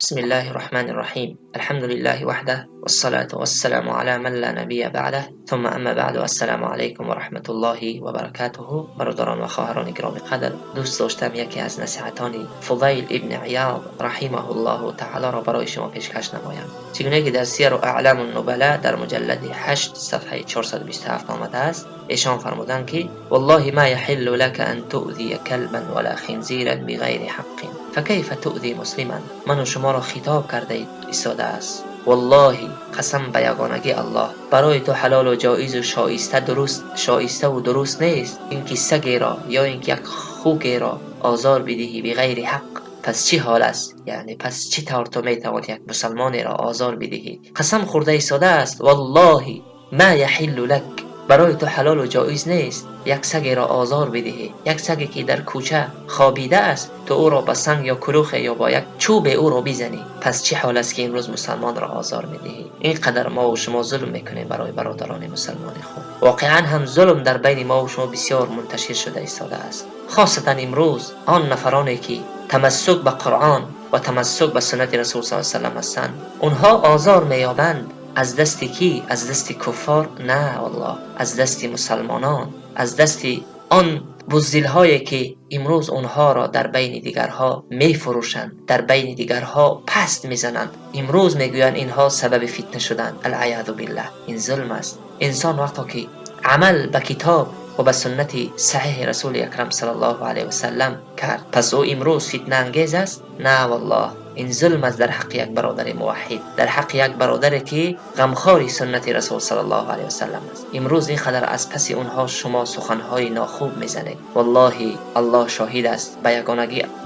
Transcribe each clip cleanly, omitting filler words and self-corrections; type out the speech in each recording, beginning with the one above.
بسم الله الرحمن الرحيم. الحمد لله وحده، والصلاة والسلام على من لا نبي بعده، ثم أما بعد. السلام عليكم ورحمة الله وبركاته. برادران و خواهران گرامی قدر، دوست داشتم یکی از نصیحتان فضیل ابن عیاض رحمه الله تعالی را برای شما پیشکش نمایم. چگونه که در سیر اعلام النبلاء در مجلد 8 صفحه 427 آمده است، ایشان فرمودند که والله ما يحل لك أن تؤذي كلبا ولا خنزيرا بغير حق، فكيف تؤذي مسلما. من و شما را خطاب کرده ایستاده است. والله، قسم به یگانگی الله، برای تو حلال و جایز و شایسته درست شایسته و درست نیست اینکه سگی را یا اینکه یک خوکی را آزار بدهی بغیر حق. پس چی حال است؟ یعنی پس چی طور تو میتوانی یک مسلمانی را آزار بدهی؟ قسم خورده ایستاده است. والله ما يحل لك، برای تو حلال و جایز نیست یک سگی را آزار بدهی. یک سگی که در کوچه خوابیده است، تو او را با سنگ یا کلوخ یا با یک چوب او را بزنی. پس چه حال است که امروز مسلمان را آزار میدهی؟ اینقدر ما و شما ظلم میکنیم برای برادران مسلمان خود. واقعا هم ظلم در بین ما و شما بسیار منتشر شده ایستاده است، خاصتا امروز آن نفرانی که تمسک به قرآن و تمسک به سنت رسول صلی الله علیه و سلم هستند، اونها آزار مییابند. از دست کی؟ از دست کفار؟ نه والله، از دست مسلمانان، از دست آن بزدل‌هایی که امروز اونها را در بین دیگرها میفروشند، در بین دیگرها پست میزنند. امروز میگویند اینها سبب فتنه شدند. العیاذ بالله، این ظلم است. انسان وقتی که عمل به کتاب و به سنت صحیح رسول اکرم صلی الله علیه و سلم کرد، پس او امروز فتنه انگیز است؟ نه والله، این ظلم است در حق یک برادر موحد، در حق یک برادر که غمخوار سنت رسول صلی الله علیه و سلم است. امروز اینقدر از پس اونها شما سخنهای ناخوب میزنید. والله الله شاهد است، به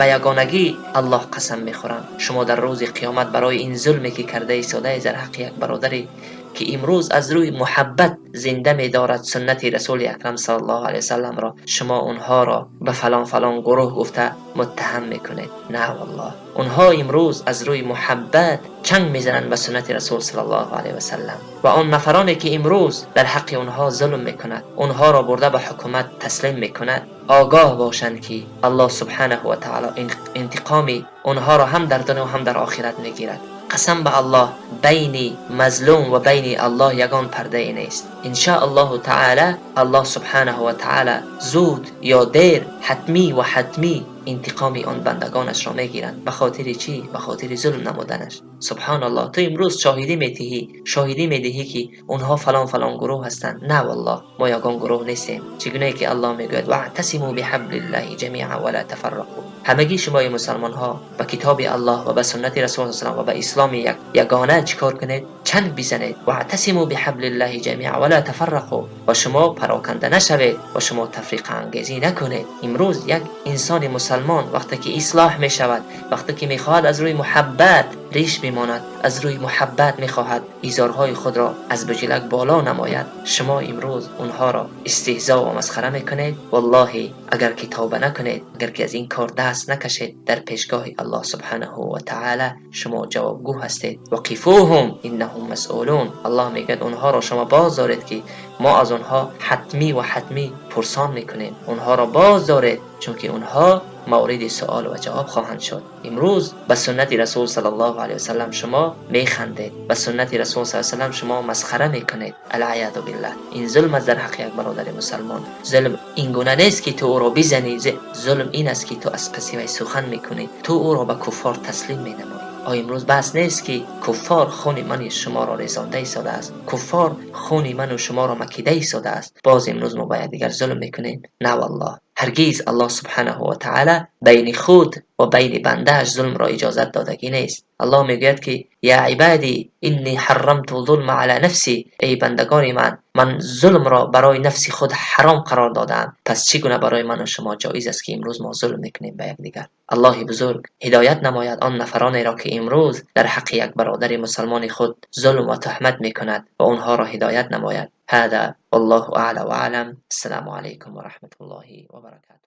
یگانگی الله قسم میخورم، شما در روز قیامت برای این ظلمی که کرده ایستاده در حق یک برادری که امروز از روی محبت زنده می دارد سنت رسول اکرم صلی الله علیه وسلم را، شما اونها را به فلان فلان گروه گفته متهم میکنید. نه والله، اونها امروز از روی محبت چنگ میزنند به سنت رسول صلی الله علیه وسلم و آن نفرانی که امروز در حق اونها ظلم میکند، اونها را برده به حکومت تسلیم میکند، آگاه باشند که الله سبحانه و تعالی انتقامی اونها را هم در دنیا و هم در آخرت میگیرد. قسم به الله، بین مظلوم و بین الله یگان پرده ای نیست. ان شاء الله تعالی الله سبحانه و تعالی زود یا دیر حتمی و حتمی انتقامی آن بندگانش را میگیرند. به خاطر چی؟ به خاطر ظلم نمودنش. سبحان الله، تو امروز شاهدی میدهی، شاهدی میدهی که اونها فلان فلان گروه هستند. نه والله، ما یگان گروه نیستیم. چگونه که الله میگوید واعتصموا بحبل الله جمیعا ولا تفرقوا. همگی شما مسلمان ها به کتاب الله و به سنت رسول الله و به اسلام یک یگانه چیکار کنید؟ چنگ بزنید. واعتصموا بحبل الله جمیعا ولا تفرقوا. و شما پراکنده نشوید و شما تفریق انگیزی نکنید. امروز یک انسان مسلمان وقتی که اصلاح می شود، وقتی که میخواهد از روی محبت ریش میماند، از روی محبت میخواهد ایزارهای خود را از بجلک بالا نماید، شما امروز اونها را استهزا و مسخره میکنید. والله اگر که توبه نکنید، اگر که از این کار دست نکشید، در پیشگاه الله سبحانه و تعالی شما جوابگو هستید. وقفوهم انهم مسئولون. الله میگه اونها را شما باز دارید که ما از آنها حتمی و حتمی پرسان میکنیم. اونها را باز دارید، چون که اونها مورد سوال و جواب خواهند شد. امروز به سنت رسول صلی الله علیه وسلم شما میخندید، به سنت رسول صلی الله علیه وسلم شما مسخره میکنید. العیاذ بالله، این ظلم است در حق یک برادر مسلمان. ظلم این گونه نیست که تو او را بزنی، ظلم این است که تو از پس وی سخن میکنی، تو او را به کفار تسلیم مینمایی. آیا امروز بس نیست که کفار خون من شما را ریزانده ایستاده است، کفار خون من و شما را مکیده ایستاده است، باز امروز ما باید دیگر ظلم میکنیم؟ نه والله، هرگز الله سبحانه و تعالی بین خود و بین بندهش ظلم را اجازت دادگی نیست. الله میگوید که یا عبادی انی حرمت الظلم علی نفسی. ای بندگان من، من ظلم را برای نفس خود حرام قرار دادم. پس چگونه برای من و شما جایز است که امروز ما ظلم میکنیم به یکدیگر؟ الله بزرگ هدایت نماید آن نفرانی را که امروز در حق یک برادر مسلمان خود ظلم و تهمت میکند و آنها را هدایت نماید. هذا والله اعلى واعلم. السلام علیکم و رحمت الله و برکاته.